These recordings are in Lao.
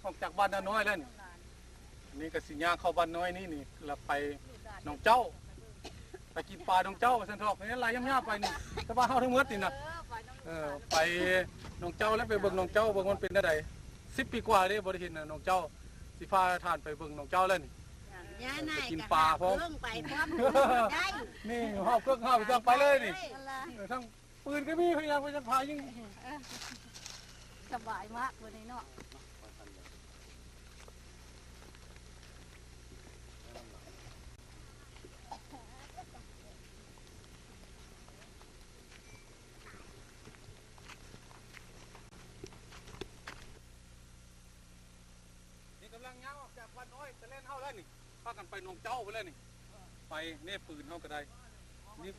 ອອກຈາກບ້ານນານ້ອຍແລ້ວນີ້ ນີ້ກໍຊິຍ່າງເຂົ້າບ້ານນ້ອຍນີ້ນີ້ ແລ້ວໄປໜອງເຈົ້າ ໄປກິນປາໜອງເຈົ້າວ່າຊັ້ນເຖາະ. ນີ້ລາຍຫຍ້າວໆໄປນີ້ ແຕ່ວ່າເຮົາທັງໝົດນີ້ນະ ເອີ ໄປໜອງເຈົ້າ ແລ້ວໄປເບິ່ງໜອງເຈົ້າ ເບິ່ງມັນເປັນແນວໃດ. ສິບປີກວ່າເດ້ບໍ່ໄດ້ເຫັນໜອງເຈົ້າ ຊິພາທ່ານໄປເບິ່ງໜອງເຈົ້າແລ້ວນີ້ ໄປກິນປາພ້ອມ ໄປພ້ອມ ໄດ້ ນີ້ຫອບເຄື່ອງຫາບຈັ່ງໄປເລີຍນີ້ ເອີ ທັງ ປືນກໍມີ ພະຍາຍາມໄປຈັກພາຍິງ ສະບາຍມາກມື້ນີ້ເນາະ. ນີ້ກຳລັງຍ່າງອອກຈາກບ້ານນ້ອຍຕະແລ່ນເຮົາແລ້ວນີ້ ພາກັນໄປໜອງເຈົ້າພຸ້ນແລ້ວນີ້ ໄປແນ່ປືນເຮົາກໍໄດ້. ນີ້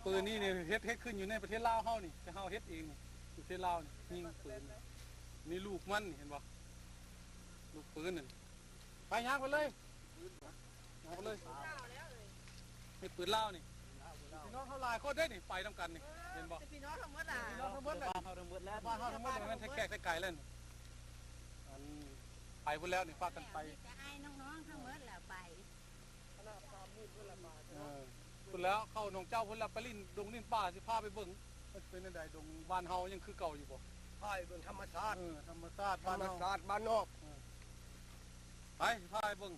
ປືນນີ້ນີ້ເຮັດ ເຮັດຂຶ້ນຢູ່ໃນປະເທດລາວເຮົານີ້ ແຕ່ເຮົາເຮັດເອງນີ້ ຢູ່ປະເທດລາວນີ້ ຍິງປືນນີ້ ນີ້ລູກມັນນີ້ ເຫັນບໍ່ ລູກປືນນັ້ນ. ໄປ ຍ່າງໄປເລີຍ ຍ່າງໄປເລີຍ ນີ້ປືນລາວນີ້ ພີ່ນ້ອງເຮົາຫຼາຍຄົນເດ້ນີ້ ໄປນຳກັນນີ້ ເຫັນບໍ່ ພີ່ນ້ອງທັງໝົດລະ ພີ່ນ້ອງທັງໝົດລະ ບ້ານເຮົາທັງໝົດລະ ແມ່ນແທ້ແຂກແທ້ໄກແລ້ວນີ້ ອັນ ໄປພຸ້ນແລ້ວນີ້ ພາກັນໄປ ມີແຕ່ອ້າຍນ້ອງໆທັງໝົດລະໄປ ເອີ ພຸ້ນແລ້ວ ເຂົ້າໜອງເຈົ້າພຸ້ນແລ້ວ ໄປຫຼິ້ນດົງຫຼິ້ນປ່າ ຊິພາໄປເບິ່ງ ມັນເປັນຈັ່ງໃດ ດົງບ້ານເຮົາຍັງຄືເກົ່າຢູ່ບໍ່? ພາໄປເບິ່ງທຳມະຊາດ ເອີ ທຳມະຊາດ ທຳມະຊາດບ້ານນອກ ເອີ ໄປ ຊິພາໄປເບິ່ງ.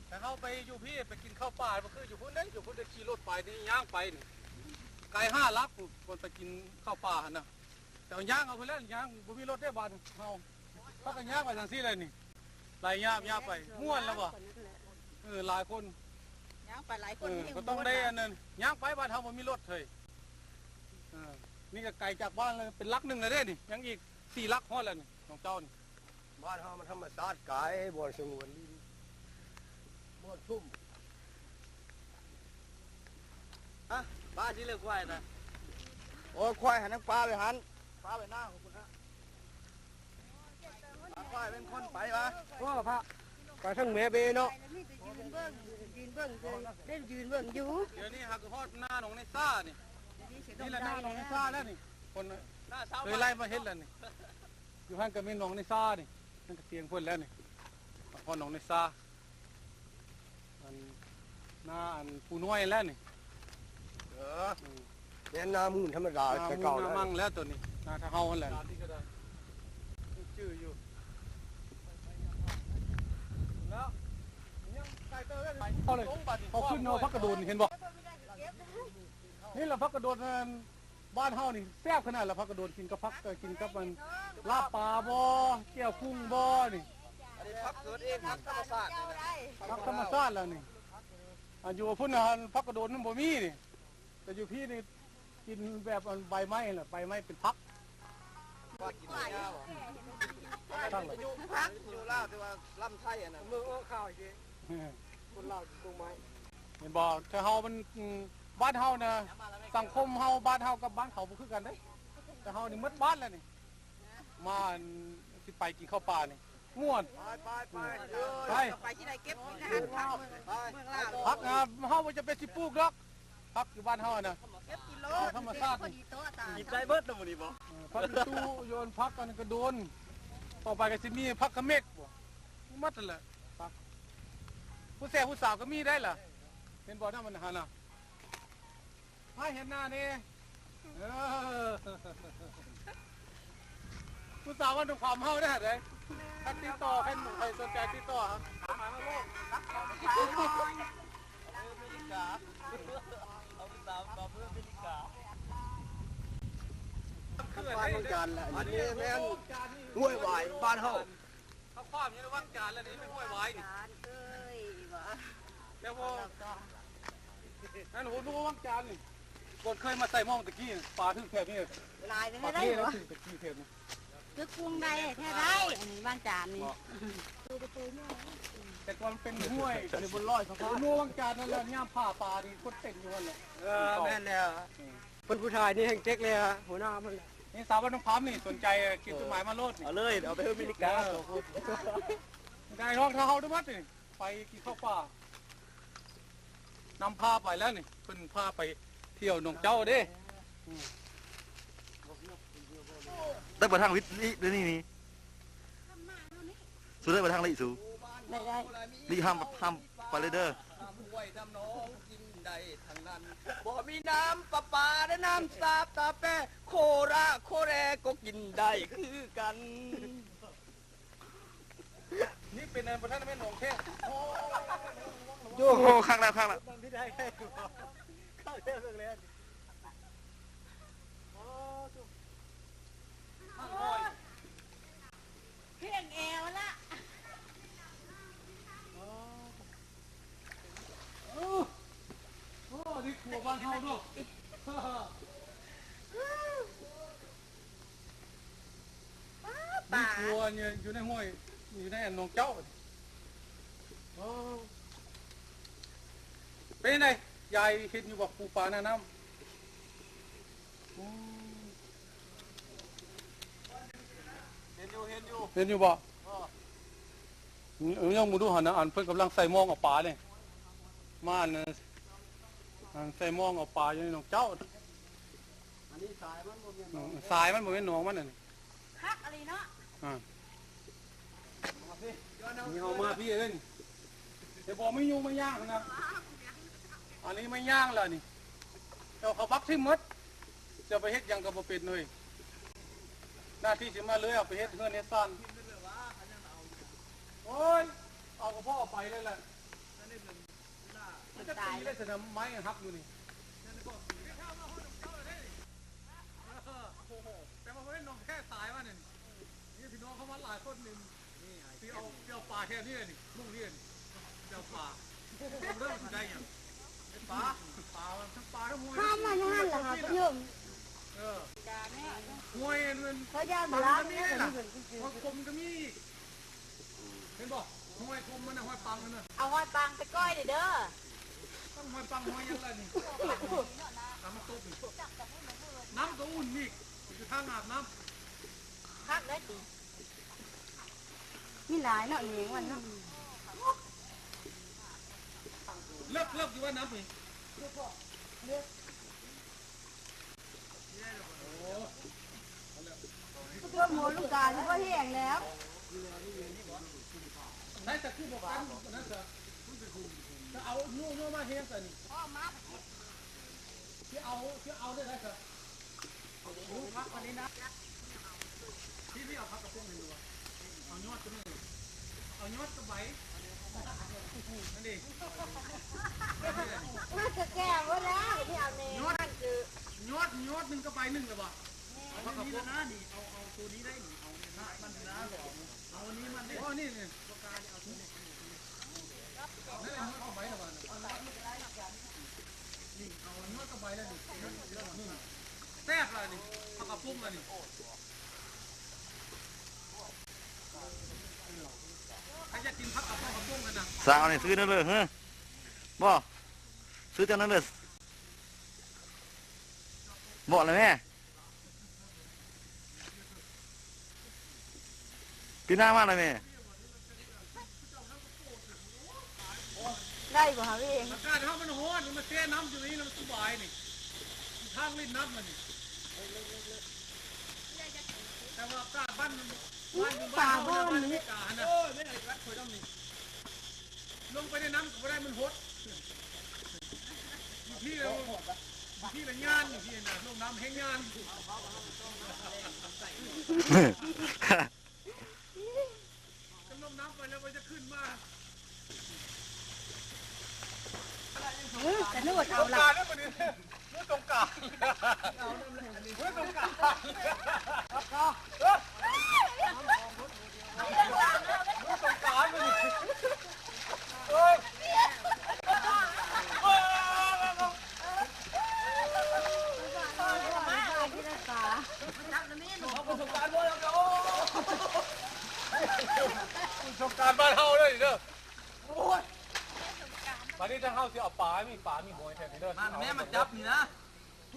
ແຕ່ເຮົາໄປຢູ່ພີ້ ໄປກິນເຂົ້າປ່າ ບໍ່ຄືຢູ່ພຸ້ນເດ້ ຢູ່ພຸ້ນໄດ້ຂີ່ລົດໄປນີ້ ຍ່າງໄປນີ້ ໄກຫ້າຫຼັກພຸ້ນ ບ່ອນໄປກິນເຂົ້າປ່າຫັ້ນນະ ແຕ່ວ່າຍ່າງເອົາພຸ້ນແຫຼະ ຍ່າງ ບໍ່ມີລົດເດ້ບ້ານເຮົາ ພາກັນຍ່າງໄປຈັ່ງຊີ້ແຫຼະນີ້ ໄລ່ຍາບໆໄປ ມ່ວນແລ້ວບໍ່ ເອີ ຫຼາຍຄົນ ຍ່າງໄປຫຼາຍຄົນ ເອີ ກໍຕ້ອງໄດ້ອັນນັ້ນ ຍ່າງໄປ ບ້ານເຮົາບໍ່ມີລົດເຮີ້ຍ ເອີ ນີ້ກໍໄກຈາກບ້ານເປັນຫຼັກໜຶ່ງແລ້ວເດ້ນີ້ ຍັງອີກສີ່ຫຼັກຮອດແລ້ວນີ້ ຂອງເຈົ້ານີ້ ບ້ານເຮົາມັນທຳມະຊາດ ໄກ ບ່ອນສະຫງວນ ບ່ອນຊຸ່ມ ຮະ ປາຊິເລີກຄວາຍນະ ໂອ້ຍ ຄວາຍຫັ້ນ ຍັງປາໄວ້ຫັ້ນ ປາໄວ້ໜ້າຂອງພຸ້ນນະ ປາຄວາຍເປັນຄົນໄປວະ ໂອ້ ພະ ໄປທາງແມ່ເບເນາະ ໄປແລ້ວມີແຕ່ຢືນເບິ່ງ ຢືນເບິ່ງ ໄດ້ຢືນເບິ່ງຢູ່ ດຽວນີ້ຫາກຮອດໜ້າໜອງໃນຊານີ້ ນີ້ແຫຼະໜ້າໜອງໃນຊາແລ້ວນີ້ ຄົນເຄີຍໄລ່ມາເຮັດແລ້ວນີ້ ຢູ່ຫັ້ນກໍແມ່ນໜອງໃນຊານີ້ ນັ້ນກໍຕຽງເພິ່ນແລ້ວນີ້ ຮອດໜອງໃນຊາ ອັນ ໜ້າອັນປູນ້ອຍແລ້ວນີ້ ເອີ ອືມ ແມ່ນນາມູນທຳມະດາ ນາມູນ ແຕ່ເກົ່າ ນາມັ່ງແລ້ວໂຕນີ້ ນາທະເຮົາຫັ້ນແຫຼະ ຈື່ຢູ່ ແລ້ວຍັງໄກເຕີບເລີຍ ເຮົາຂຶ້ນເອົາຜັກກະໂດນ ເຫັນບໍ່ ນີ້ລະຜັກກະໂດນ ບ້ານເຮົານີ້ແຊບຂະໜາດລະ ຜັກກະໂດນ ກິນກັບຜັກ ກິນກັບອັນລາບປາບໍ ແຈ່ວກຸ້ງບໍນີ້ ອັນນີ້ຜັກເກີດເອງ ຜັກທຳມະຊາດນີ້ນະ ຜັກທຳມະຊາດລະນີ້ ອັນຢູ່ພຸ້ນນະ ຜັກກະໂດນມັນບໍ່ມີນີ້ ແຕ່ຢູ່ພີ້ນີ້ກິນແບບອັນໃບໄມ້ຫັ້ນລະ ໃບໄມ້ເປັນຜັກ ວ່າກິນຫຍ້າບໍ່ ຢູ່ພັກຢູ່ລາວ ແຕ່ວ່າລຳໄທອັນນັ້ນ ເມືອງເອີຂ່າວອີກ ຄົນລາວກິນຕົ້ນໄມ້ ເຫັນບໍ່ ແຖວເຮົາມັນ ອືມ ບ້ານເຮົານະ ສັງຄົມເຮົາ ບ້ານເຮົາກັບບ້ານເຂົາບໍ່ຄືກັນເດ້ ແຕ່ເຮົານີ້ໝົດບ້ານແລ້ວນີ້ ມາອັນ ຊິໄປກິນເຂົ້າປ່ານີ້ ມ່ວນ ໄປ ໄປ ໄປ ໄປ ຊິໄດ້ເກັບເງິນຫັ້ນ ໄປ ເມືອງລາວ ຜັກນະ ເຮົາບໍ່ຈຳເປັນຊິປູກດອກ ຜັກຢູ່ບ້ານເຮົານະ ເກັບກິນໂລດ ທຳມະຊາດ ກິນໄດ້ເບິດລະມື້ນີ້ບໍ່ ເອີ ຜັກອີຕູ່ ໂຍນຜັກອັນກະໂດນ ຕໍ່ໄປກໍຊິມີຜັກກະເມັກບໍ ໝົດຫັ້ນແຫຼະ ຜັກ ຜູ້ແຊຜູ້ສາວກໍມີໄດ້ລະ ເຫັນບໍ່ນະ ມັນຫັ້ນນະ ໃຫ້ເຫັນໜ້າແດ່ ເອີ ຜູ້ສາວວັນທຸກຄວາມເຮົາໄດ້ຫັ້ນເດ້ ຄັນຕິດຕໍ່ ຄັນໃຜສົນໃຈຕິດຕໍ່ຫາ ເປັນບ້ານເມືອງການລະ ອັນນີ້ແມ່ນຫ້ວຍຫວາຍບ້ານເຮົາ ເຂົາຄວາມຢູ່ໃນວັງຈານແລ້ວນີ້ ແມ່ນຫ້ວຍຫວາຍນີ້ ແລ້ວບໍ່ ນັ້ນ ໂຫ ນຶກວ່າວັງຈານນີ້ ກ່ອນເຄີຍມາໃສ່ມອງຕະກີ້ ປາຖືກແຖບນີ້ ຫຼາຍເລີຍ ປາເທ ໄດ້ບໍ່ ຖືກຕະກີ້ແຖບນີ້ ຄືກຸ້ງໄດ້ແທ້ໄດ້ ອັນນີ້ວັງຈານນີ້ ແຕ່ກ່ອນເປັນຫ້ວຍ ອັນນີ້ບໍ່ລອຍສະພາບ ໂຫ ວັງຈານນັ້ນລະ ຍາມຜ່າປານີ້ຄົນເຕັມຢູ່ຫັ້ນແຫຼະ ເອີ ແມ່ນແລ້ວ ເພິ່ນຜູ້ຖ່າຍນີ້ແຮ່ງເຈັກເລີຍ ຫົວໜ້າມັນແຫຼະ ນີ້ ສາວບ້ານໜອງຄຳນີ້ ສົນໃຈເຂດກົດໝາຍມາໂລດນີ້ ເອົາເລີຍ ເອົາໄປເຮັດເມລິກາ ເອີ ສອງຄົນ ໄດ້ເນາະ ຖ້າເຮົາໄດ້ໝົດນີ້ ໄປກິນເຂົ້າປ່າ ນຳພາໄປແລ້ວນີ້ ເພິ່ນພາໄປທ່ຽວໜອງເຈົ້າເດ້ ໄດ້ເບີທາງວິດນີ້ ນີ້ ນີ້ ສູ່ໄດ້ເບີທາງລີສູ່ ໄດ້ ໄດ້ ລີຫ້າມ ຫ້າມໄປເລີຍເດີ ນ້ຳຫ້ວຍນ້ຳໜອງກິນໄດ້ທັງນັ້ນ ບໍ່ມີນ້ຳປະປາ ແລະ ນ້ຳສາບຕາແປ ໂຄລາໂຄແລກໍກິນໄດ້ຄືກັນ. ນີ້ເປັນອັນບໍ່ທັນແມ່ນໜອງແທ້ ໂອ້ ໂອ້ ຄັກແລ້ວ ຄັກແລ້ວ ຄັກແທ້ ເບິ່ງແລ້ວ ໂອ້ ພຽງແອວລະ ໂອ້ ໂອ້ ນີ້ຂົວບ້ານເຮົາເນາະ ປາ ມີຂົວຢູ່ໃນຫ້ວຍ ຢູ່ໃນອັນໜອງເຈົ້າ ໂອ້ ເປັນໃດ ຍາຍເຫັນຢູ່ບໍ່ ປູປາໜ້ານ້ຳ ໂອ້ ເຫັນຢູ່ ເຫັນຢູ່ ເຫັນຢູ່ບໍ່? ເອີ ຍັງບໍ່ຮູ້ຫັ້ນນະ ອັນເພິ່ນກຳລັງໃສ່ມອງເອົາປານີ້ ມາອັນ ອັນໃສ່ມອງເອົາປາຢູ່ໃນໜອງເຈົ້າ ອັນນີ້ສາຍມັນບໍ່ແມ່ນໜອງ ສາຍມັນບໍ່ແມ່ນໜອງມັນອັນນີ້ ຄັກອີ່ຫຼີເນາະ ອ່າ ນີ້ເຮົາມາພີ້ເລີຍນີ້ ແຕ່ບໍ່ມີຍຸງມາຍ່າງນະ ອັນນີ້ມາຍ່າງແລ້ວນີ້ ເຈົ້າເຂົາບັກຖິ້ມໝົດ ຈະໄປເຮັດຫຍັງກໍບໍ່ເປັນເລີຍ ໜ້າທີ່ຊິມາເລີຍ ເອົາໄປເຮັດເຮືອນເຮັດຊານ ໂອ້ຍ ເອົາກໍພໍເອົາໄປເລີຍແຫຼະ ມັນຈະຕີໄດ້ຊັ້ນນະ ໄມ້ຫັກຢູ່ນີ້ ແຕ່ວ່າເພິ່ນໜອງແທ້ຕາຍວ່ານັ້ນ ນີ້ພີ່ນ້ອງເຂົ້າມາຫຼາຍຄົນນີ້ ຊິເອົາ ຊິເອົາປາແຖວນີ້ແຫຼະນີ້ ມຸ້ງນີ້ ຊິເອົາປາ ເບິ່ງເດີ ຊິໄດ້ຫຍັງ ໄດ້ປາ ປາ ທັງປາທັງຫ້ວຍ ຂ້າມມາຢູ່ຫັ້ນລະຫາປະໂຫຍດ ເອີ ຫ້ວຍອັນນັ້ນ ເຂົາຢ້ານບໍ່ລາບ ຫ້ວຍຄົມກໍມີ ເຫັນບໍ່? ຫ້ວຍຄົມມັນນະ ຫ້ວຍປັງຫັ້ນນະ ເອົາຫ້ວຍປັງໄປກ້ອຍເດີ ເດີ ທັງຫ້ວຍປັງຫ້ວຍຫຍັງລະນີ້ ນ້ຳມັນຕົກນີ້ ນ້ຳກໍອຸ່ນອີກ ຢູ່ທາງອາບນ້ຳ ຄັກເລີຍຕິ ມີຫຼາຍເນາະ ແມງມັນເນາະ ເລິກ ເລິກຢູ່ວ່ານ້ຳນີ້ ເລິກ ເພິ່ນໝົດລູກກາຊິບໍ່ແຫ້ງແລ້ວ ໄດ້ແຕ່ຄືບໍ່ກັນນັ້ນຊະ ຈະເອົາໂຍໂຍມາແຮງຊະນີ້ ຊິເອົາ ຊິເອົາໄດ້ໄດ໋ຊະ ລູກພັກອັນນີ້ນະ ທີ່ ທີ່ເອົາຜັກກະປຸ້ງໃຫ້ດູ ເອົາຍອດຕົວນີ້ ເອົາຍອດກັບໃບ ນັ້ນເດ້ ມັນກໍແກ່ໝົດແລ້ວ ທີ່ເອົານີ້ ຍອດ ມັນຄື ຍອດ ຍອດໜຶ່ງກັບໃບໜຶ່ງລະບໍ່? ເອົາອັນນີ້ລະນະນີ້ ເອົາ ເອົາຕົວນີ້ໄດ້ນີ້ ເອົານີ້ມັນນະ ເອົາອັນນີ້ມັນເດ້ ເອົາອັນນີ້ນີ້ ເອົາຍອດກັບໃບລະບາດນີ້ ນີ້ ເອົາຍອດກັບໃບລະນີ້ ນີ້ ແຊບລະນີ້ ຜັກກະປຸ້ງລະນີ້ ໃຜຢາກກິນຜັກກະເປົາກະປຸ້ງຫັ້ນນະ ສາວນີ້ຊື້ນັ້ນເລີຍ ເຮີ ບໍ່ ຊື້ຈັ່ງນັ້ນເລີຍ ເບາະລະແມ່ ປີໜ້າມາລະແມ່ ໄດ້ບໍ່ຫາເວງ ອາກາດເຮົາມັນຮ້ອນ ມາແຊ່ນ້ຳຢູ່ນີ້ລະມັນສະບາຍນີ້ ທາງຫຼິ້ນນ້ຳລະນີ້ ແຕ່ວ່າອາກາດບ້ານ ບ້ານຢູ່ ປາ ບ້ານເຮົາ ບ້ານອາເມລິກາຫັ້ນນະ ໂອ້ຍ ແມ່ນອັນນີ້ ລົງໄປໃນນ້ຳກໍບໍ່ໄດ້ ມັນຫົດ ຢູ່ພີ້ລະ ຢູ່ພີ້ລະຍານ ຢູ່ພີ້ນະ ລົງນ້ຳແຮງຍານ ຄັນລົງນ້ຳໄປແລ້ວບໍ່ຈະຂຶ້ນມາ ເອີ ກະນຶກວ່າເຂົາລະ ສົງການເດ້ມື້ນີ້ ມື້ສົງການ ມື້ສົງການ ມື້ສົງການມື້ນີ້ ເອີຍ ເຮົາໄປສົງການບໍ່ແລ້ວ ໂອ້ ສົງການບ້ານເຮົາເດີນີ້ເດີ ໂອ້ຍ ບາດນີ້ທາງເຮົາຊິເອົາປາ ມີປາ ມີຫອຍແຖວນີ້ເດີ ມາແມ່ ມາຈັບນີ້ນະ.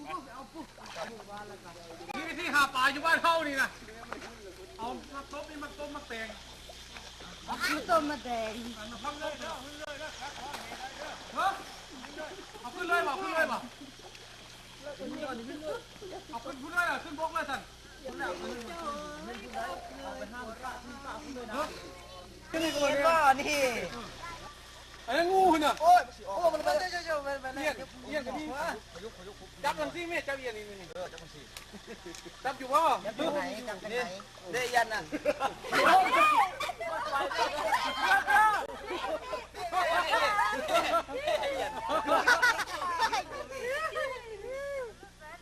ມີວິທີຫາປາຢູ່ບ້ານເຮົານີ້ນະ ເອົາມາຕົ້ມ ມີໝາກຕົ້ມໝາກແຕງ ມາຕົ້ມໝາກແຕງ ເອົາມາເອົາຂຶ້ນເລີຍບໍ່ ເອົາຂຶ້ນເລີຍບໍ່ ເອົາຂຶ້ນພຸ້ນເລີຍ ຂຶ້ນບົກເລີຍຊັ້ນ ເຫັນບໍ່ນີ້? ອັນນັ້ນງູຫັ້ນນະ ໂອ້ຍ ໂອ້ ມັນໄປ ເຈົ້າ ເຈົ້າ ໄປ ໄປ ລ້ຽນ ລ້ຽນກໍມີ ຈັບຈັ່ງຊີ້ແມ່ ຈັບອີ່ຫຍັງນີ້ ນີ້ ເອີ ຈັບຈັ່ງຊີ້ ຈັບຢູ່ບໍ່? ຈັບຈັ່ງໃດ? ຈັບຈັ່ງໃດ? ເດ້ ຢ້ານນະ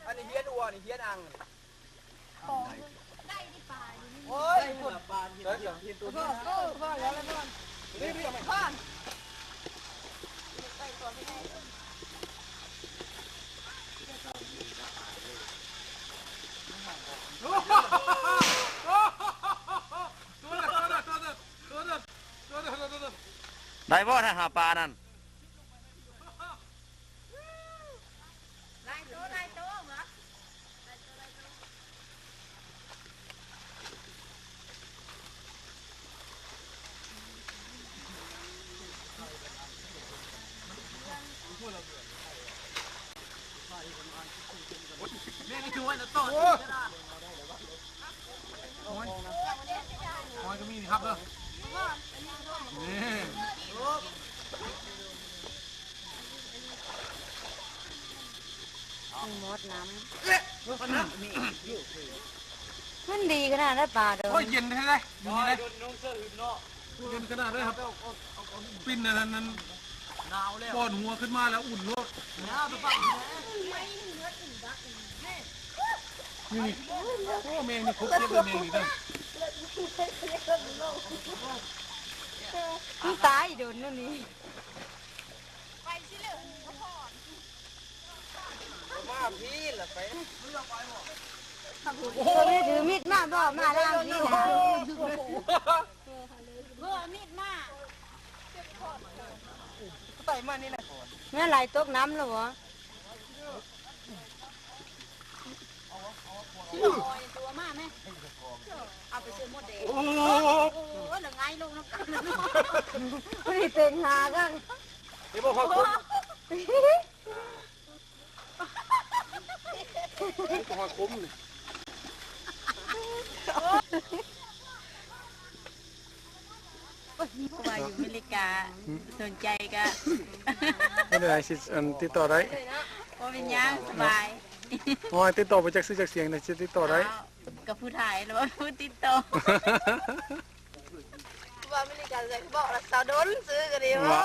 ອັນນີ້ເຮັດອັວ ນີ້ເຮັດອັ່ງ ໂອ້ຍ ໄດ້ບໍ່ ຖ້າຫາປານັ້ນ? ຫຼາຍໂຕ ຫຼາຍໂຕ ແມ່ນຄືວ່ານະ ຕໍ່ ໂອ້ຍ ຫອຍກໍມີນີ້ ຮັບເດີ ນີ້ ມັນໝົດນ້ຳ ມັນດີຂະໜາດໃດປາເດີ ໂອ້ຍ ເຢັນແທ້ເດ້ ຢູ່ນີ້ເດ້ ເຢັນຂະໜາດໃດຄັບ ປິ່ນອັນນັ້ນ ໜາວແລ້ວ ປ້ອນຫົວຂຶ້ນມາແລ້ວອຸ່ນໂລດ ນີ້ ນີ້ ໂອ້ ແມງນີ້ຄົບເກັບແລ້ວ ແມງນີ້ເດີ ມັນຕາຍດົນແລ້ວນີ້ ມາພີ້ລະໄປ ໂອ້ໂຫ ແມ່ຖືມີດມາບໍ່ ມາລາງພີ້ນະ ເອີ ມີດມາ ໃສ່ມານີ້ນະ ແມ່ໄຫຼຕົກນ້ຳແລ້ວບໍ່? ຊິລອຍຕົວມາແມ ເອົາໄປຊື້ມົດແດງ ໂອ້ ລະໄງລົງນຳກັນ ບໍ່ໄດ້ເຕັງຫາກັນ ນີ້ບໍ່ຮອດຄົມ ນີ້ບໍ່ຮອດຄົມນີ້ ວ່າຢູ່ອາເມລິກາ ສົນໃຈກະ ເປັນໃດຊິ ອັນ ຕິດຕໍ່ໄດ້ ບໍ່ເປັນຫຍັງ ສະບາຍ ໂອ້ຍ ຕິດຕໍ່ບໍ່ຈັກຊື່ຈັກສຽງ ຊິຕິດຕໍ່ໄດ້ ອ້າວ ກະຜູ້ຖ່າຍ ຫຼືວ່າຜູ້ຕິດຕໍ່ ວ່າອາເມລິກາ ບອກລະສາວດົນ ຊື່ກະດີ ບໍ່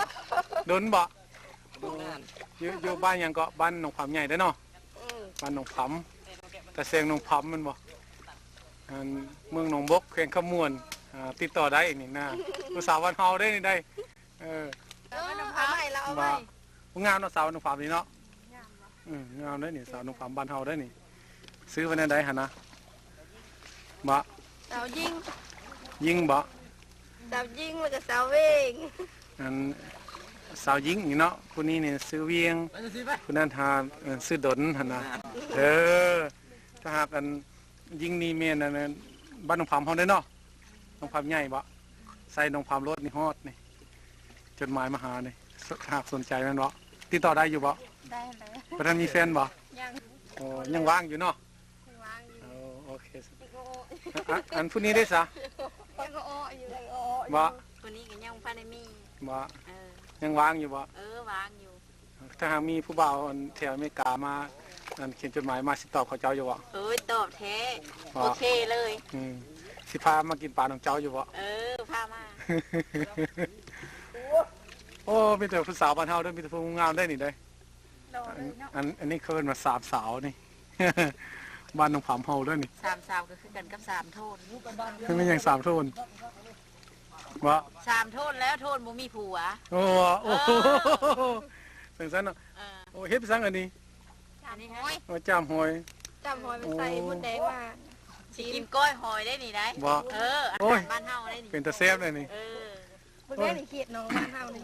ດົນບໍ່? ຢູ່ ຢູ່ບ້ານຫຍັງເກາະ? ບ້ານໜອງຜາມໃຫຍ່ເດ້ເນາະ ອືມ ບ້ານໜອງຜາມ ຕາແສງໜອງຜາມແມ່ນບໍ່? ອັນ ເມືອງໜອງບົກ ແຂວງຄຳມ່ວນ ອ່າ ຕິດຕໍ່ໄດ້ນີ້ນະ ຜູ້ສາວບ້ານເຮົາເດ້ນີ້ໄດ໋ ເອີ ເອີ ເອົາໃໝ່ລະ ເອົາໃໝ່ ງາມເນາະ ສາວໜອງຜາມນີ້ເນາະ ງາມເນາະ ອືມ ງາມເດ້ນີ້ ສາວໜອງຜາມບ້ານເຮົາເດ້ນີ້ ຊື່ວ່າແນວໃດຫັ້ນນະ? ບໍ່ ສາວຍິງ ຍິງບໍ່? ສາວຍິງ ແລ້ວກໍສາວເວງ ອັນ ສາວຍິງນີ້ເນາະ ຜູ້ນີ້ນີ້ຊື່ວຽງ ຜູ້ນັ້ນຫາ ເອີ ຊື່ດົນຫັ້ນນະ ເອີ ຖ້າຫາກອັນ ຍິງນີ້ແມ່ນອັນນັ້ນ ບ້ານໜອງຜາມເຮົາເດ້ເນາະ ໜອງຜາມໃຫຍ່ບໍ່? ໃສ່ໜອງຜາມໂລດນີ້ຮອດນີ້ ຈົດໝາຍມາຫານີ້ ຖ້າຫາກສົນໃຈແມ່ນບໍ່? ຕິດຕໍ່ໄດ້ຢູ່ບໍ່? ໄດ້ແລ້ວ ບໍ່ທັນມີແຟນບໍ່? ຍັງ ໂອ້ ຍັງວ່າງຢູ່ເນາະ? ຍັງວ່າງຢູ່ ໂອ້ ໂອເຄ ຍັງໂອ້ ອັນ ອັນຜູ້ນີ້ເດ້ສະ? ຍັງໂອ້ຢູ່ ຍັງໂອ້ຢູ່ ບໍ່? ຜູ້ນີ້ກໍຍັງບໍ່ທັນໄດ້ມີ ບໍ່? ເອີ ຍັງວ່າງຢູ່ບໍ່? ເອີ ວ່າງຢູ່ ຖ້າຫາກມີຜູ້ບ່າວ ອັນ ແຖວອາເມລິກາມາ ອັນ ຂຽນຈົດໝາຍມາ ຊິຕອບເຂົາເຈົ້າຢູ່ບໍ່? ໂອ້ຍ ຕອບແທ້ ບໍ່? ໂອເຄເລີຍ ອືມ ຊິພາມາກິນປານຳເຈົ້າຢູ່ບໍ່? ເອີ ພາມາ ໂອ້ ມີແຕ່ຜູ້ສາວບ້ານເຮົາເດີ ມີແຕ່ຜູ້ງາມໄດ໋ນີ້ເດີ ອັນ ອັນນີ້ເຂົາເອີ້ນວ່າສາມສາວນີ້ ບ້ານໜອງຜາມເຮົາເດີນີ້ ສາມສາວກໍຄືກັນກັບສາມໂທນ ຄືແມ່ນຫຍັງສາມໂທນ? ບໍ່ ສາມໂທນແລ້ວ ໂທນບໍ່ມີຜົວ ໂອ້ ໂອ້ ເອີ ຈັ່ງຊັ້ນເນາະ ເອີ ໂອ້ ເຮັດໄປສັງອັນນີ້ ຈ້າມຫອຍ ໂອ້ ຈ້າມຫອຍ ຈ້າມຫອຍໄປໃສ່ ໂອ້ ມົດແດງວ່າ ຊິກິນກ້ອຍຫອຍໄດ໋ນີ້ໄດ໋ ບໍ່ ເອີ ອາຫານບ້ານເຮົາໄດ໋ນີ້ ເປັນຕາແຊບເດນີ້ ເອີ ເບິ່ງແດ່ນີ້ ເຂດໜອງບ້ານເຮົານີ້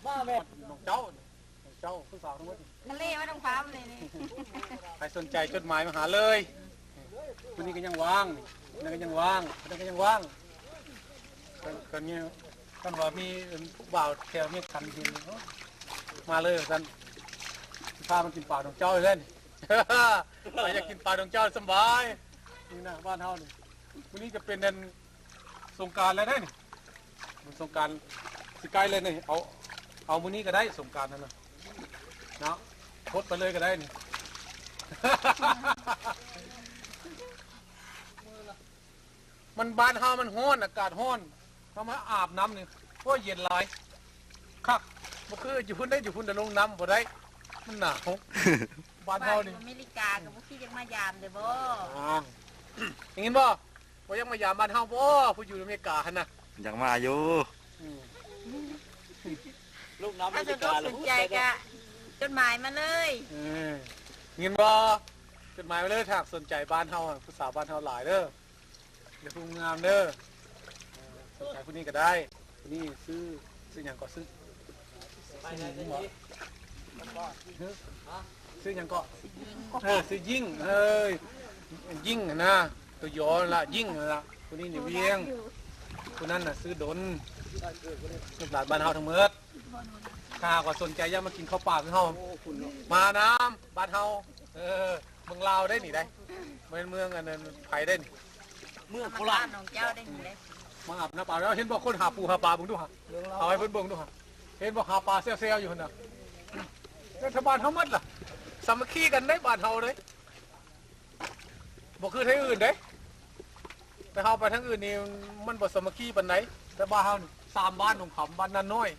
ມາແມ່ ນ້ອງເຈົ້າ ເຈົ້າຜູ້ສາວທັງໝົດ ທະເລມາຕ້ອງພາມນີ້ ນີ້ ໃຜສົນໃຈຈົດໝາຍມາຫາເລີຍ. ມື້ນີ້ກໍຍັງວ່າງ ນີ້ນັ້ນກໍຍັງວ່າງ ນັ້ນກໍຍັງວ່າງ ກໍ ກໍນີ້ ຄັນວ່າມີຜູ້ບ່າວແຖວເມກາເຫັນ ມາເລີຍວ່າຊັ້ນ ຊິພາມາກິນປາດອງເຈົ້າເລີຍ. ໃຜຢາກກິນປາດອງເຈົ້າສຳບາຍ ນີ້ນະ ບ້ານເຮົານີ້. ມື້ນີ້ຈະເປັນອັນ ສົງການແລ້ວເດ້ນີ້ ບຸນສົງການຊິໃກ້ແລ້ວນີ້ ເອົາ ເອົາມື້ນີ້ກໍໄດ້ ສົງການນັ້ນນະ ເນາະ ທົດໄປເລີຍກໍໄດ້ນີ້. ມັນ ບ້ານເຮົາມັນຮ້ອນ ອາກາດຮ້ອນ ເຮົາມາອາບນ້ຳນີ້ ໂອ້ຍ ເຢັນຫຼາຍ ຄັກ ບໍ່ຄືຢູ່ພຸ້ນເດ້ ຢູ່ພຸ້ນແຕ່ລົງນ້ຳບໍ່ໄດ້ ມັນໜາວ. ບ້ານເຮົານີ້ ຢູ່ອາເມລິກາກໍບໍ່ຄິດຢາກມາຢາມເດ້ບໍ່? ອ່າ ໄດ້ຍິນບໍ່? ບໍ່ຢາກມາຢາມບ້ານເຮົາບໍ່? ຜູ້ຢູ່ອາເມລິກາຫັ້ນນະ ຢາກມາຢູ່. ອືມ ລູກນ້ຳ ຖ້າສົນອົກສົນໃຈກະຈົດໝາຍມາເລີຍ. ເອີ ຍິນບໍ່? ຈົດໝາຍມາເລີຍ ຖ້າສົນໃຈບ້ານເຮົາ ຜູ້ສາວບ້ານເຮົາຫຼາຍເດີ ເດີ ຜູ້ງາມເດີ. ເອີ ສົນໃຈຜູ້ນີ້ກໍໄດ້ ຜູ້ນີ້ຊື່ ຊື່ຫຍັງເກາະ? ຊື່ ຊື່ຫຍັງເກາະ? ເອີ ຊື່ຍິງ ເອີ ຍິງຫັ້ນນະ ຕົວຍໍນັ້ນລະ ຍິງຫັ້ນລະ. ຜູ້ນີ້ຢູ່ວຽງ ຜູ້ນັ້ນນະຊື່ດົນ ລູກຫຼານບ້ານເຮົາທັງໝົດ. ຖ້າຫາກວ່າສົນໃຈຢາກມາກິນເຂົ້າປ່າຄືເຮົາ ມານຳບ້ານເຮົາ. ເອີ ເມືອງລາວໄດ໋ນີ້ໄດ໋ ບໍ່ແມ່ນເມືອງອັນນັ້ນໃຜໄດ໋ນີ້ ເມືອງໂຄລາດ ບ້ານຂອງເຈົ້າໄດ້ນີ້ເດ້. ມາອາບນ້ຳປາແລ້ວ ເຫັນບໍ່ ຄົນຫາປູຫາປາ ເບິ່ງດູຫາ ເອົາໃຫ້ເພິ່ນເບິ່ງດູຫາ ເຫັນບໍ່ ຫາປາແຊວໆຢູ່ຫັ້ນນະ. ລັດຖະບານເຮົາໝົດລະ ສາມັກຄີກັນໄດ໋ ບ້ານເຮົາເດ້. ບໍ່ຄືທາງອື່ນເດ້ ແຕ່ເຮົາໄປທາງອື່ນນີ້ມັນບໍ່ສາມັກຄີປານໃດ. ແຕ່ບ້ານເຮົານີ້ສາມບ້ານ ໜອງຄຳ ບ້ານນານ້ອຍ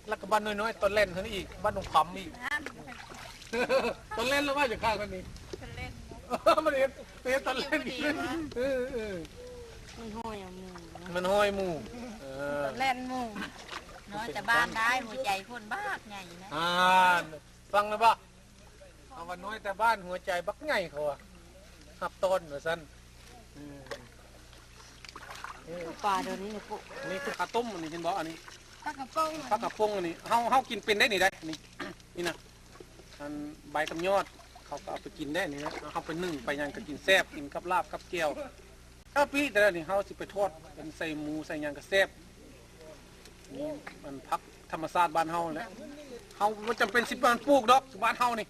ແລ້ວກໍບ້ານນ້ອຍໆ ຕອນແລ່ນຫັ້ນອີກ ບ້ານໜອງຄຳອີກ. ຕອນແລ່ນລະວ່າຢູ່ຂ້າງນັ້ນນີ້ ຕອນແລ່ນ ມັນເຮັດ ເຮັດຕອນແລ່ນ. ເອີ ເອີ ມັນຫ້ອຍເອົາໝູ່ ມັນຫ້ອຍໝູ່ ເອີ ຕອນແລ່ນໝູ່. ນ້ອຍແຕ່ບ້ານໄດ້ ຫົວໃຈຄົນບັກໃຫຍ່ນະ. ອ່າ ຟັງແລ້ວບໍ່? ເຮົາວ່ານ້ອຍແຕ່ບ້ານ ຫົວໃຈບັກໃຫຍ່ ເຂົາວ່າຮັບຕ້ອນວ່າຊັ້ນ. ອືມ ເອີ ປາດຽວນີ້ ນີ້ຄືປາຕົ້ມ ອັນນີ້ເຫັນບໍ່? ອັນນີ້ ປາກະປົງ ປາກະປົງ ອັນນີ້ເຮົາ ເຮົາກິນເປັນໄດ໋ນີ້ໄດ໋ ນີ້ ນີ້ນະ ອັນໃບກັບຍອດ ເຂົາກໍເອົາໄປກິນໄດ້ນີ້ນະ. ເຮົາໄປໜຶ້ງໄປຫຍັງກໍກິນແຊບ ກິນກັບລາບກັບແຈ່ວ. ເອົາປີແຕ່ລະນີ້ເຮົາຊິໄປທອດເປັນໃສ່ໝູໃສ່ຫຍັງກໍແຊບ. ນີ້ມັນຜັກທຳມະຊາດບ້ານເຮົາແຫຼະ ເຮົາບໍ່ຈຳເປັນຊິໄປປູກດອກ ບ້ານເຮົານີ້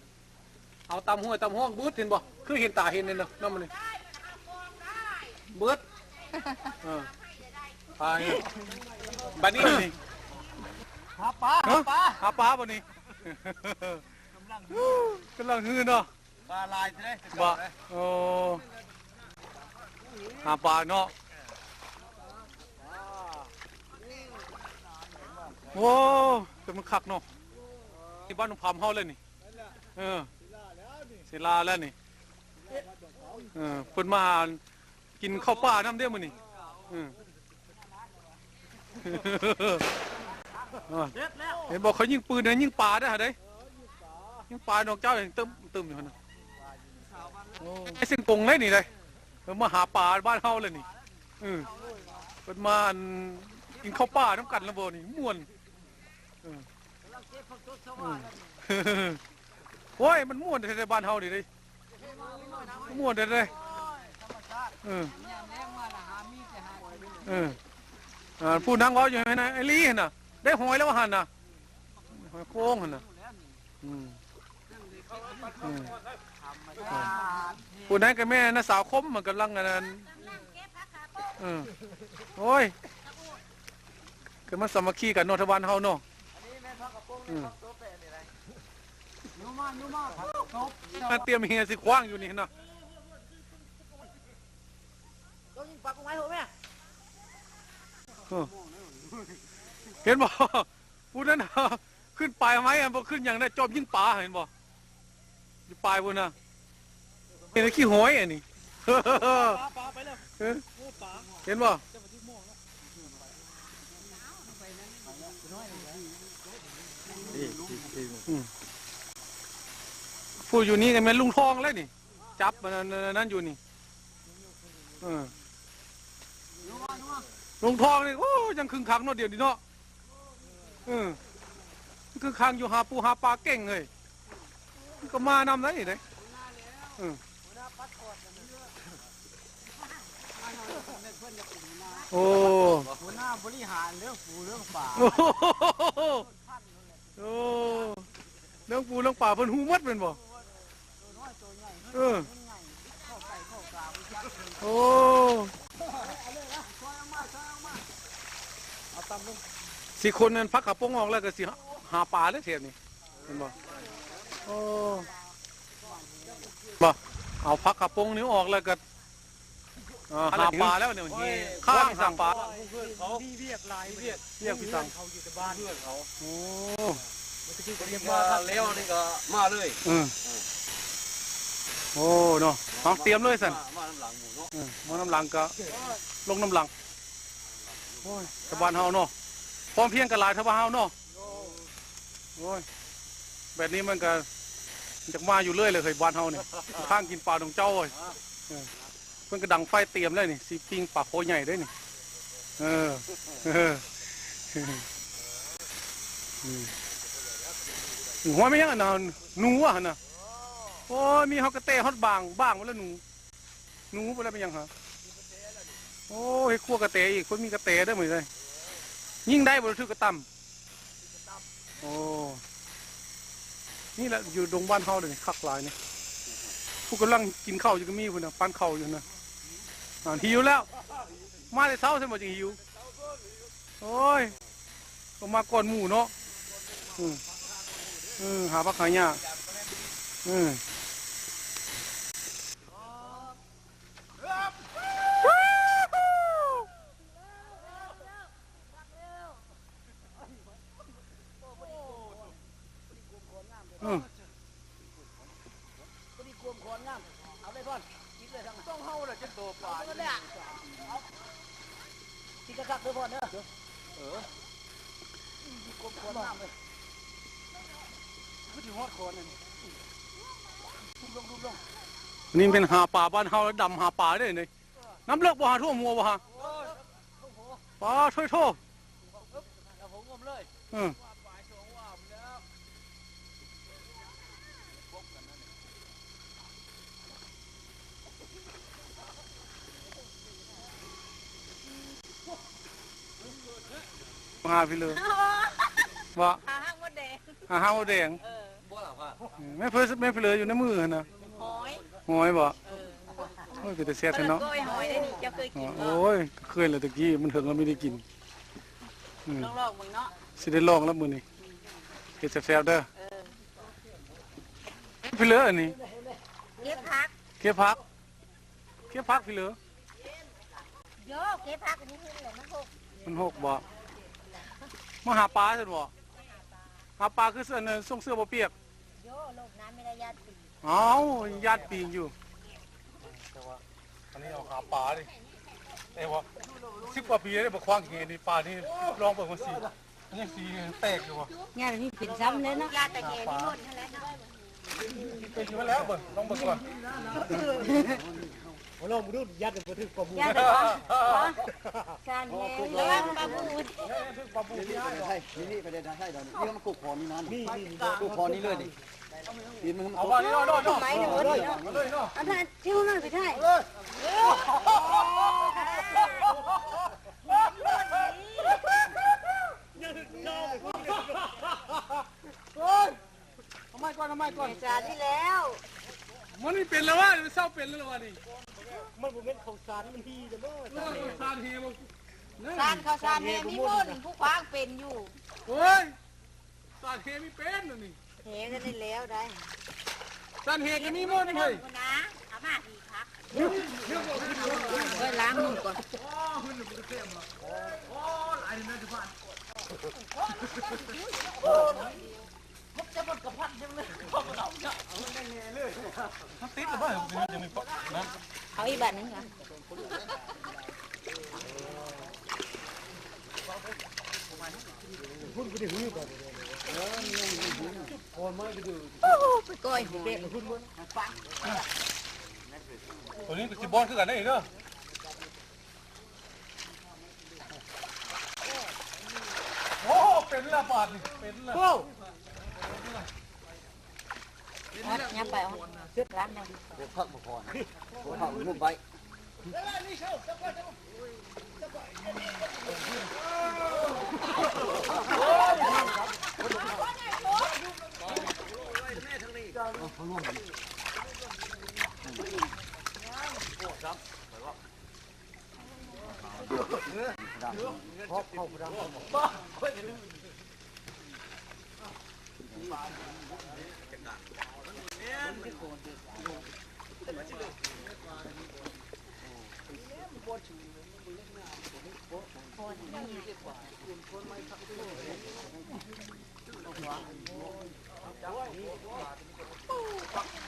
ເອົາຕາມຫ້ວຍຕາມຮ່ອງເບິດ ເຫັນບໍ່? ຄືເຫັນຕາເຫັນນີ້ນະ ນ້ຳມັນນີ້ເບິດ. ເອີ ໄປ ບັດນີ້ນີ້ ຫາປາ ຫາປາ ຫາປາບໍ່ນີ້? ກຳລັງ ກຳລັງຮືເນາະ. ປາຫຼາຍແທ້ເດ້ ບໍ່ ໂອ້ ຫາປາເນາະ. ໂອ້ ແຕ່ມັນຄັກເນາະ ທີ່ບ້ານໜອງຄຳເຮົາເລີຍນີ້. ເອີ ສີລາແລ້ວນີ້ ເອີ ເພິ່ນມາຫາ ກິນເຂົ້າປ່ານຳເດ້ມື້ນີ້. ເອີ ເຫັນບໍ່ ເຂົາຍິງປືນນະ ຍິງປາເດ້ຫາເດ້ ຍິງປາ ນ້ອງເຈົ້າຍັງຕຶ້ມໆຢູ່ຫັ້ນນະ. ໂອ້ ໄອ້ເສັງກົງເດ້ນີ້ເດ້ ເພິ່ນມາຫາປາບ້ານເຮົາແລ້ວນີ້. ເອີ ເພິ່ນມາ ອັນ ກິນເຂົ້າປ່ານຳກັນແລ້ວບໍ່ນີ້ ມ່ວນ. ເອີ ເອີ ໂອ້ຍ ມັນມ່ວນແທ້ໆ ບ້ານເຮົານີ້ເດ້ ມ່ວນແທ້ໆ. ເອີ ເອີ ອ່າ ຜູ້ນັ່ງເວົ້າຢູ່ຫັ້ນນະ ອີ່ຫຼີຫັ້ນນະ ໄດ້ຫອຍແລ້ວວ່າຫັ້ນນະ ຫອຍໂຂງຫັ້ນນະ. ອືມ ອືມ ຜູ້ນັ້ນກໍແມ່ນນະ ສາວຄົມ ມັນກຳລັງອັນນັ້ນ. ເອີ ໂອ້ຍ ຄືມັນສາມັກຄີກັນເນາະ ທາງບ້ານເຮົາເນາະ. ອືມ ມາຕຽມເຫຍຊິຂວ້າງຢູ່ນີ້ເນາະ. ເອີ ເຫັນບໍ່? ຜູ້ນັ້ນຂຶ້ນປາຍໄມ້ ບໍ່ຂຶ້ນຫຍັງນະ ຈອບຍິງປາ ເຫັນບໍ່? ຢູ່ປາຍພຸ້ນນະ ເຫັນແຕ່ຂີ້ຫອຍອັນນີ້. ປາ ປາໄປແລ້ວ ເອີ ໂອ້ ປາ ເຫັນບໍ່? ອືມ ຜູ້ຢູ່ນີ້ກໍແມ່ນລຸງທອງແລ້ວນີ້ ຈັບອັນນັ້ນ ອັນັ້ນຢູ່ນີ້. ເອີ ລຸງທອງນີ້ ໂອ້ ຍັງຄຶງຄັກເນາະ ດຽວນີ້ເນາະ. ເອີ ຄື ຄືຄັງຢູ່ ຫາປູຫາປາເກັ່ງເລີຍ ມັນກໍມານຳໄດ໋ນີ້ເດ້. ເອີ ໂອ້ ຫົວໜ້າບໍລິຫານເລື່ອງປູເລື່ອງປາ. ໂອ້ ໂອ້ ເລື່ອງປູເລື່ອງປາເພິ່ນຮູ້ໝົດແມ່ນບໍ່? ເອີ ໂອ້ ຊິຂົນນັ້ນ ຜັກຂາປົງອອກແລ້ວກໍຊິຫາປາເດ້ແຖບນີ້ ແມ່ນບໍ່? ໂອ້ ບໍ່ ເອົາຜັກຂາປົງນີ້ອອກແລ້ວກໍ ອ່າ ຫາປາແລ້ວນີ້ ໂອ້ຍ ຄ້າງຫາປາ ເຂົາມີວຽກຫຼາຍ ວຽກ ວຽກພິສັງ ເຂົາຢູ່ແຕ່ບ້ານ ເພື່ອນເຂົາ ໂອ້ ມາແລ້ວນີ້ກໍມາເລີຍ ເອີ ໂອ້ ເນາະ ເຮົາຕຽມເລີຍຊັ້ນ ມານຳຫຼັງໝູ່ເນາະ ເອີ ມານຳຫຼັງກໍລົງນຳຫຼັງ ໂອ້ຍ ຊາວບ້ານເຮົາເນາະ ພ້ອມພຽງກັນຫຼາຍຊາວບ້ານເຮົາເນາະ ໂອ້ຍ ແບບນີ້ມັນກໍຢາກມາຢູ່ເລື້ອຍເລີຍເຮີ້ຍ ບ້ານເຮົານີ້ ຄ້າງກິນປາຂອງເຈົ້າເອີຍ ເອີ. ເພິ່ນກໍດັງໄຟຕຽມແລ້ວນີ້ ຊິປີ້ງປາຄໍໃຫຍ່ເດ້ນີ້ ເອີ ເອີ ຫວຍ ແມ່ນຫຍັງອັນນັ້ນ ໜູຫວາຫັ້ນນະ ໂອ້ຍ ມີຮອດກະແຕຮອດບາງ ບາງໝົດແລ້ວໜູ ໜູໄປແລ້ວ ແມ່ນຫຍັງຫາ ໂອ້ ເຮັດຄົວກະແຕອີກ ເພິ່ນມີກະແຕເດີມື້ນີ້ ຍິງໄດ້ບໍ່ ຖືກກະຕ່ຳ. ໂອ້ ນີ້ແຫຼະຢູ່ດົງບ້ານເຮົາເດນີ້ ຄັກຫຼາຍນີ້ ຜູ້ກຳລັງກິນເຂົ້າຢູ່ກໍມີພຸ້ນນະ ປານເຂົ້າຢູ່ນະ ອ່າ ຫິວແລ້ວ ມາແຕ່ເຊົ້າຊັ້ນບໍ່ຈຶ່ງຫິວ ໂອ້ຍ ກໍມາກ່ອນໝູ່ເນາະ ອື ອື ຫາຜັກຫາຫຍ້າ ອື. ອື ພໍດີກວມຂອນງາມ ເອົາເລີຍພອນ ກິນເລີຍທັງ ຕ້ອງເຮົາລະຈະໂຕປາ ເອົາເລີຍ ກິນຄັກໆເດີພອນເດີ ເອີ ກວມຂອນງາມເລີຍ ຄືຊິຮອດຂອນນັ້ນ ທຸບລົງ ທຸບລົງ ນີ້ແມ່ນຫາປາບ້ານເຮົາ ດຳຫາປາເດ້ນີ້ ນ້ຳເລິກບໍ່ຫາ ຖ້ວມຫົວບໍ່ຫາ ປາໂທ້ໂທ້ ເອີ ຫາພີ່ເລີ ວ່າ ຫາຫາງມົດແດງ ຫາຫາງມົດແດງ ເອີ ບໍ່ລະວ່າ ແມ່ເພີ ແມ່ພີ່ເລີຢູ່ໃນມືຫັ້ນນະ ຫອຍ ຫອຍບໍ່ ເອີ ໂອ້ຍ ເປັນຕາແຊບແທ້ເນາະ ເພິ່ນກ້ອຍຫອຍໄດ້ນີ້ ເຈົ້າເຄີຍກິນບໍ່ ໂອ້ຍ ເຄີຍແລ້ວ ແຕ່ກີ້ມັນເຖິງແລ້ວ ມີໄດ້ກິນ ອື ລອງໆເບິ່ງເນາະ ຊິໄດ້ລອງແລ້ວມື້ນີ້ ເຮັດແຊບໆເດີ ເອີ ພີ່ເລີ ອັນນີ້ ເກັບຜັກ ເກັບຜັກ ເກັບຜັກພີ່ເລີ ໂຢ ເກັບຜັກອັນນີ້ຂຶ້ນແລ້ວ ມັນຫົກ ມັນຫົກບໍ່ ມາຫາປາຊັ້ນບໍ່ ຫາປາຄືອັນນັ້ນ ສົ່ງເສື້ອບໍ່ປຽກ ໂຢ ລົງນ້ຳໄມ່ໄດ້ ຢ້ານປີ ເອົ້າ ຢ້ານປີງຢູ່ ແຕ່ວ່າອັນນີ້ເຮົາຫາປາເດ້ ແຕ່ວ່າສິບກວ່າປີແລ້ວ ບໍ່ຂວາງແຫນີ້ ປານີ້ລອງເບິ່ງວ່າຊິ ມັນຍັງຊິແຕກຢູ່ບໍ່ ຍ່າງນີ້ເປັນຊ້ຳເລີຍເນາະ ຢ້ານແຕ່ແຫນີ້ໝົດຫັ້ນແຫຼະເນາະ ເປັນຢູ່ແລ້ວເບິ່ງ ລອງເບິ່ງກ່ອນ ລອງເບິ່ງດູ ຢ້ານບໍ່ຖືກປາບູ ຢ້ານແຕ່ປາ ສານແຮງ ລະວັງປາບູ ປາບູ ນີ້ ນີ້ ໄປໄດ້ ໄດ້ດອກນີ້ ມັນກົກຄອນນີ້ນະ ນີ້ ກົກຄອນນີ້ເລີຍນີ້ ຕີນມັນ ເອົາວ່ານີ້ເນາະ ເນາະ ເນາະ ເອົາເລີຍເນາະ ອັນນັ້ນ ເອົາເລີຍ ເອົາເລີຍ ໂອ້ຍ ເອົາໃໝ່ກ່ອນ ເອົາໃໝ່ກ່ອນ ສານນີ້ແລ້ວ ມັນນີ້ເປັນແລ້ວວະ ມັນເຊົາເປັນແລ້ວວະນີ້ ມັນບໍ່ແມ່ນເຂົ້າສານ ມັນຮີ້ແລ້ວເດີ ເອີ ເຂົ້າສານຮີ້ບໍ່ ສານເຂົ້າສານແຮມີມົນ ຜູ້ຂວາງເປັນຢູ່ ໂອ້ຍ ສານແຮມີເປັນອັນນີ້ ແຮກໍໄດ້ແລ້ວໄດ໋ ສານແຮກໍມີມົນເຮີ້ຍ ເອົາມາ ເອີ ລ້າງມືກ່ອນ ມັນຕິດຫຼືບໍ່ ເອົາອີກບາດໜຶ່ງ ພຸ້ນບໍ່ໄດ້ຫື່ອບໍ່ ໂອ້ໂຫ ໄປກ້ອຍຫອຍ ໂຕນີ້ກໍຊິບອດຄືກັນເດ້ເດີ ໂອ້ ເປັນລະບາດນີ້ ເປັນລະ ໂອ້ ອອດ ຫຍັບໄປ ອອດ ລ້າງແດ່. ບໍ່ພັກບໍ່ຜ່ອນ ບໍ່ພັກງຸບໄວ້.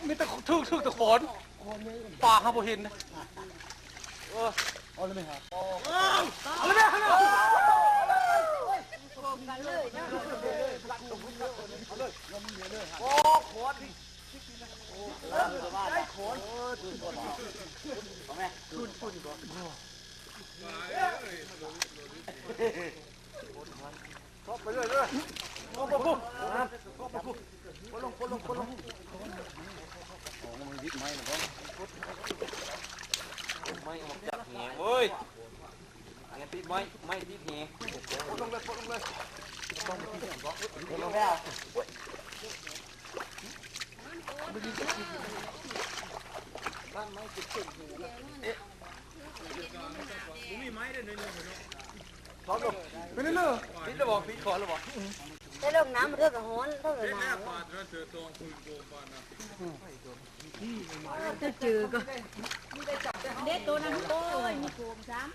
ມີແຕ່ຖືກ ຖືກແຕ່ຂອນ ປາຫາບໍ່ເຫັນ. ເອີ ເອົາເລີຍແມ່ ເອົາເລີຍແມ່. ໂອ້ ຂອນ ໄດ້ຂອນ ເອົາແມ່ ທຸນ ທຸນ ເຄາະໄປເລື້ອຍເດີ ເຄາະໄປພຸ້ນ ເຄາະໄປພຸ້ນ ປົດລົງ ປົດລົງ ປົດລົງ. ໂອ້ ມັນວິດໄມ້ນະບໍ່ ໄມ້ອອກຈາກແຫເວີຍ ແຫຕິດໄມ້ ໄມ້ຕິດແຫ ປົດລົງເລີຍ ປົດລົງເລີຍ ປົດລົງເລີຍ. ເປັນເລື່ອງ ປິດແລ້ວບໍ່ ປິດຄອນແລ້ວບໍ່? ໄປລົງນ້ຳເທື່ອກໍຮ້ອນ ເທົ່ານັ້ນ. ຈະເຈີກໍເດັດໂຕນັ້ນ ໂອ້ຍ ມີໂກມຊ້ຳ.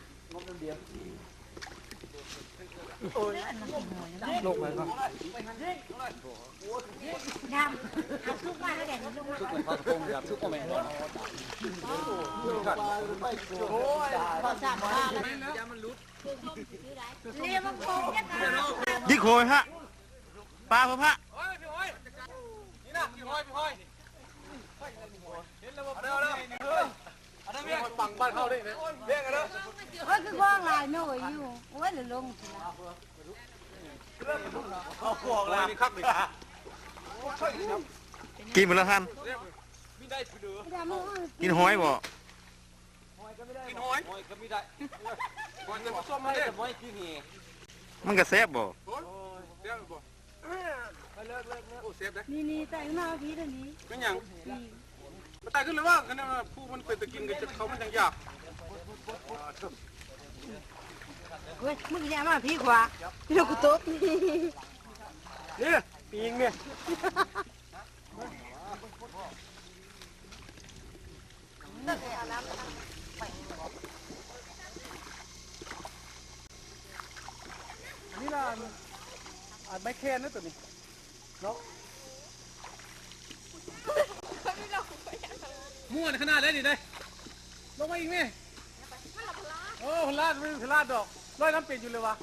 ໂອ້ຍ ລົງໄປກ່ອນ ງາມ ເອົາຊຸກມາແລ້ວແດດລົງ ຊຸກໄປ ປາກະໂປງ ຊຸກເອົາແມ່ ໂອ້ຍ ປາກະໂປງ ຢ່າມັນຫຼຸດ ຍິກໂຫຍພະ ປາພະ ໂອ້ຍ ພີ່ຫ້ອຍ ນີ້ນະ ພີ່ຫ້ອຍ ພີ່ຫ້ອຍ ເຫັນແລ້ວບໍ່ ເອົາເດີ ເອົາເດີ ເອົາເດີ ເອົາເດີ ບັງບ້ານເຮົານີ້ ເດ້ງເດີ ໂອ້ຍ ຄືຂອງຫຼາຍໜ່ວຍຢູ່ ໂອ້ຍ ລະລົງຊິລະ ເອົາຂອງຫຼາຍນີ້ຄັກນີ້ ກິນມື້ລະທັນ ກິນຫອຍບໍ່? ກິນຫອຍ ຫອຍກໍມີໄດ້ ຫອຍກໍມີໄດ້ ຫອຍກໍບໍ່ສົ້ມມາເດ້ ມັນກໍແຊບບໍ່? ໂອ້ຍ ແຊບບໍ່? ໂອ້ ແຊບເດ້ ນີ້ໆ ໄຕ່ຂຶ້ນມາພີ້ ນີ້ ແມ່ນຫຍັງ? ນີ້ ມັນໄຕ່ຂຶ້ນແລ້ວວ່າ ຄັນວ່າຜູ້ມັນເປັນຕາກິນກໍຈະ ເຂົາມັນຈັ່ງຢາກ ເຮີ້ຍ ມຶງຢ່າມາພີ້ຂວາ ພີ່ນ້ອງ ກູຕົກ ນີ້ ປີງນີ້. ອັນນີ້ລະ ອັນໄມ້ແຄນນະໂຕນີ້ເນາະ ມ່ວນຂະໜາດເລີຍນີ້ເດ້ ລົງມາອີກແມ່ ໂອ້ ພະລາດ ມັນພະລາດດອກ ລອຍນ້ຳເປັນຢູ່ເລີຍວະ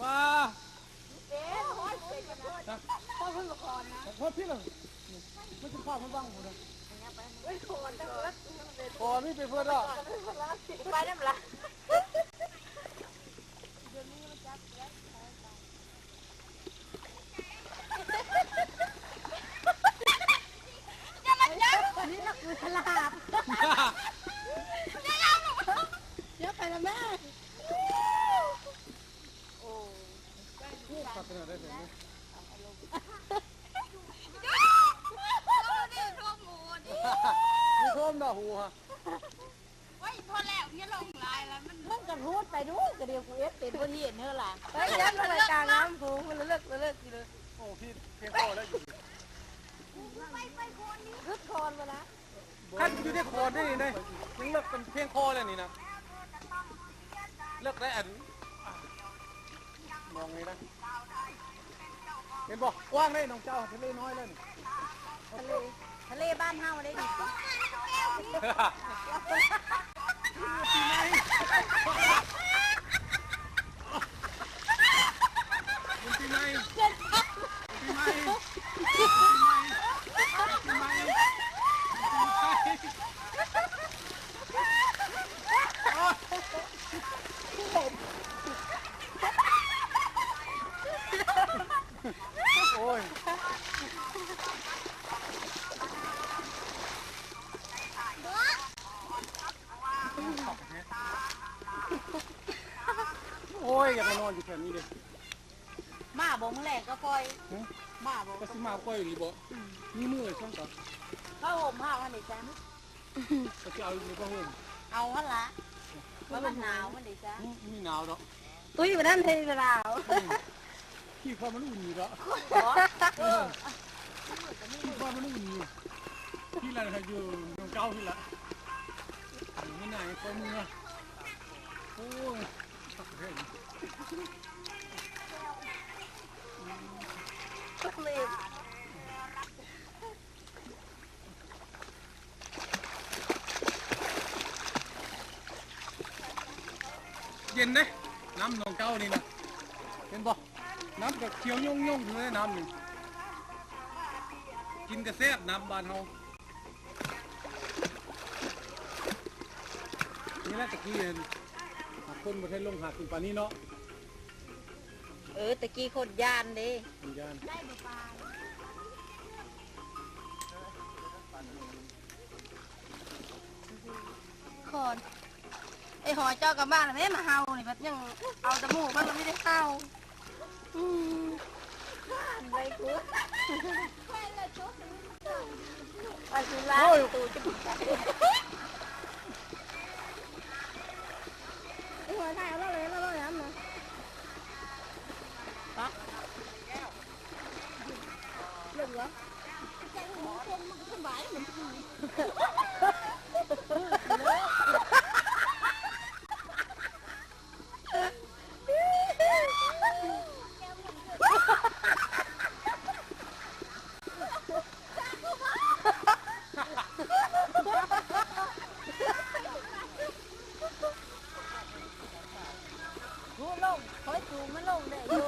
ມາ. ເປັນ ຮອດເພິ່ນບໍ່ກ່ອນນະ ຮອດພີ້ລະ ມັນຊິເຂົ້າມາບັງພຸ້ນນະ ເອີຍ ຂອນ ຂອນມີໄປເພິ່ນດອກ ໄປນຳລະ ຢ່າມາຈັບ ນີ້ລະຄືສະຫຼາບ ຢ່າ ຢ່າໄປລະແມ່. ໂອ້ ຄັກຂະໜາດໃດແບບນີ້ ມີໂທມໜ້າຫູຫະ ໂອ້ຍ ພໍແລ້ວ ຢ່າລົງຫຼາຍລະ ມັນ ມັນກະຮູດໄປດູ ກະດຽວກູເອັດເປັນບໍ່ເຫັນເດີລະ ໄປແລ້ວ ລົງໄປກາງນ້ຳໂຂງ ມັນລະເລິກ ລະເລິກຢູ່ເດີ ໂອ້ ພີ້ ພຽງພໍແລ້ວຢູ່ ໄປ ໄປໂຄນນີ້ ຫຼຸດຄອນບໍ່ລະ? ຄັນຢູ່ໃນຂອນນີ້ ຍັງເລິກເປັນພຽງພໍແລ້ວນີ້ນະ ເລິກໄດ້ອັນ ມອງນີ້ນະ ເຫັນບໍ່? ກວ້າງເດ້ ໜອງເຈົ້າ ທະເລນ້ອຍແລ້ວນີ້ ທະເລ ທະເລບ້ານເຮົາເດ້ນີ້ ປີໃໝ່ ປີໃໝ່. ໂອ້ຍ ຂ້ອຍຢາກມານອນຢູ່ແຄມນີ້ເດ້. ມາບໍ່ມື້ແລງກັບຂ້ອຍ? ຮະ? ມາບໍ່? ກໍຊິມາກັບຂ້ອຍອີ່ຫຼີບໍ? ອືມ ມີມື້ໄວ້ຊັ້ນກໍ ຜ້າຫົ່ມເຮົາຫັ້ນເດຊັ້ນ ກໍຊິເອົາຢູ່ ຜ້າຫົ່ມ ເອົາຫັ້ນລະ ວ່າມັນໜາວຫັ້ນເດຊັ້ນ. ອືມ ມີໜາວດອກ. ຕຸ້ຍ ບໍ່ທັນໄດ້ລາວ ອືມ ຄິດວ່າມັນອຸ່ນຢູ່ດອກ. ບໍ່ ເອີ ຄິດວ່າມັນອຸ່ນຢູ່ ທີ່ລະຢູ່ໜອງເກົ້າພີ້ລະ ມື້ໜ້າຄ່ອຍເມືອ. ໂອ້ຍ ຄັກແທ້. ເຢັນເດ້ ນ້ຳໜອງເກົ້ານີ້ນະ ເຫັນບໍ່? ນ້ຳກໍຂຽວຍົ່ງໆຢູ່ເດ້ ນ້ຳນີ້ ກິນກໍແຊບ ນ້ຳບ້ານເຮົາ. ນີ້ແຫຼະ ຕະກີ້ ຄົນບໍ່ໄດ້ລົງຫາກິນປານນີ້ເນາະ. ເອີ ຕະກີ້ຄົນຢ້ານເດ້ ຄົນຢ້ານ. ຄອນ ໄອ້ຫອຍເຈົ້າກັບບ້ານແມ່ ມາເຫົ່ານີ້ ບັດຍັງເອົາແຕ່ໝູ່ເພິ່ນລະມີແຕ່ເຫົ່າ. ອືມ ຂ້ານໄວ້ກູ ໄປກູລາ ໂອ້ຍ ຕູຈະ ໄອ້ຫອຍ ຖ່າຍເອົາເລີຍ ເອົາເລີຍ ເອົາເລີຍ ປະ ລົງວະ. ຮູ້ລົງ ຂ້ອຍສູງມັນລົງໄດ້ຢູ່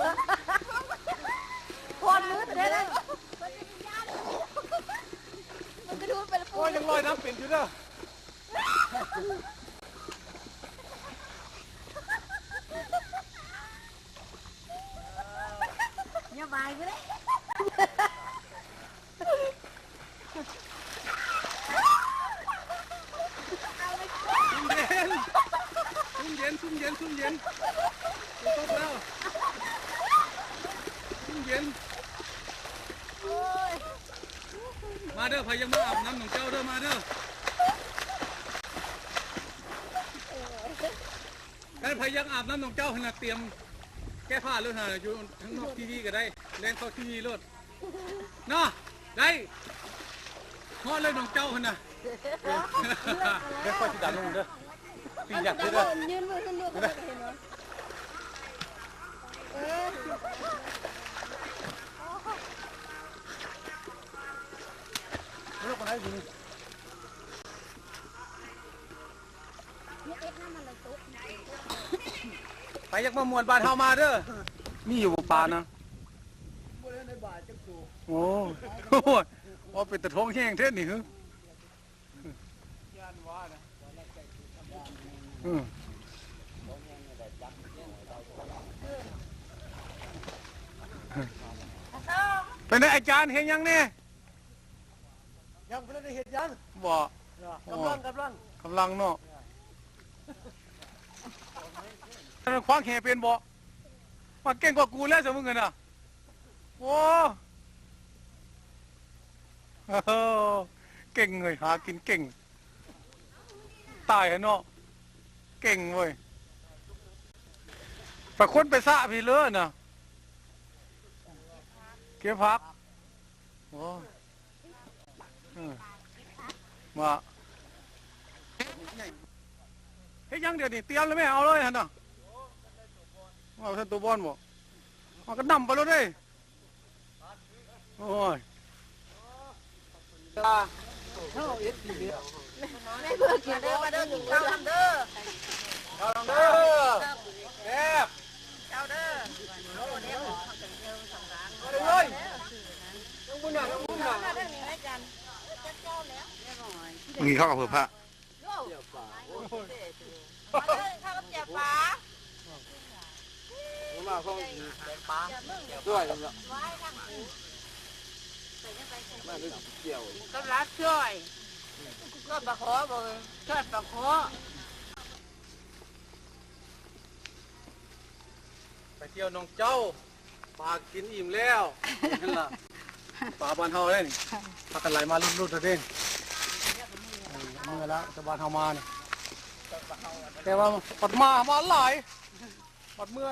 ຄອນມືດເດ້ ມັນກະດູດໄປລະ. ໂອ້ຍ ຍັງລອຍນ້ຳເປັນຢູ່ເດີ. ຢ່າບາຍກູເດ້. ຊຸ່ມເຢັນ ຊຸ່ມເຢັນ ຊຸ່ມເຢັນ ຝົນຕົກແລ້ວ ຊຸ່ມເຢັນ. ໂອ້ຍ ມາເດີ ໃຜຢາກມາອາບນ້ຳໜອງເຈົ້າເດີ ມາເດີ. ຄັນໃຜຢາກອາບນ້ຳໜອງເຈົ້າຫັ້ນນະ ຕຽມແກ້ຜ້າໂລດຫັ້ນນະ ຢູ່ທາງນອກທີວີກໍໄດ້ ແລ່ນເຂົ້າທີວີໂລດເນາະ. ໄດ້ ຮອດເລີຍໜອງເຈົ້າຫັ້ນນະ. ເອີ ດຽວຂ້ອຍຊິດັນລົງເດີ ປີຢາກເດີ. ຢືນມືຂຶ້ນດູ ເຫັນບໍ່? ເອີ ເລິກປານໃດຢູ່ນີ້? ໃຜຢາກມາມ່ວນບ້ານເຮົາມາເດີ. ມີຢູ່ບໍ່ປານະ? ບໍ່ໄດ້ໃນບາດຈັກໂຕ. ໂອ້ ໂອ້ຍ ວ່າເປັນຕາທ້ອງແຮງແທ້ນີ້. ເອີ ເປັນໃດອາຈານ ເຮັດຫຍັງແດ່? ຍັງບໍ່ໄດ້ເຮັດຫຍັງ. ບໍ່? ກຳລັງ ກຳລັງ ກຳລັງເນາະ. ເອີ ຄວ້າງແຫເປັນບໍ່? ມາເກັ່ງກວ່າກູແລ້ວຊະມຶງຫັ້ນນະ. ໂອ້ ເກັ່ງເວີຍ ຫາກິນເກັ່ງ ຕາຍຫັ້ນເນາະ ເກັ່ງເວີຍ. ໄປຄົນໄປສະພີ້ເລີນະ ເກັບຜັກ. ໂອ້ ເອີ ວ່າ ເຮັດຫຍັງດຽວນີ້? ຕຽມແລ້ວແມ່ ເອົາເລີຍຫັ້ນນະ. ວ່າຊັ້ນ ໂຕບອນບໍ່? ເອົາກະນຳໄປໂລດເດ້. ໂອ້ຍ ເຮົາເອັດດີເດ້. ມາເດີ ມາເດີ ກິນເຂົ້ານຳເດີ ເຂົ້ານຳເດີ ແຊບ ເຂົ້າເດີ. ມາເດີເວີຍ ທັງບຸນນະ ທັງບຸນນະ. ມາເດີ ກິນເຂົ້າກັບເພິ່ນພະ. ມາເດີ ກິນເຂົ້າກັບແຈ່ວປາ. ມາພ້ອມ ແຈ່ວປາ ດ້ວຍເນາະ ມາເດີ ແຈ່ວ ກັບລາບຈ້ອຍ ທອດປາຄໍ່ບໍ່? ທອດປາຄໍ່. ໄປທ່ຽວໜອງເຈົ້າ ປາກິນອີ່ມແລ້ວ. ເຫັນລະ ປາບ້ານເຮົາເດ້ນີ້ ພາກັນໄຫຼມາຫຼຸດໆເດ້. ເອີ ເມື່ອລະ ແຕ່ບ້ານເຮົາມານີ້ ແຕ່ວ່າບັດມາ ມາຫຼາຍ ບັດເມື່ອ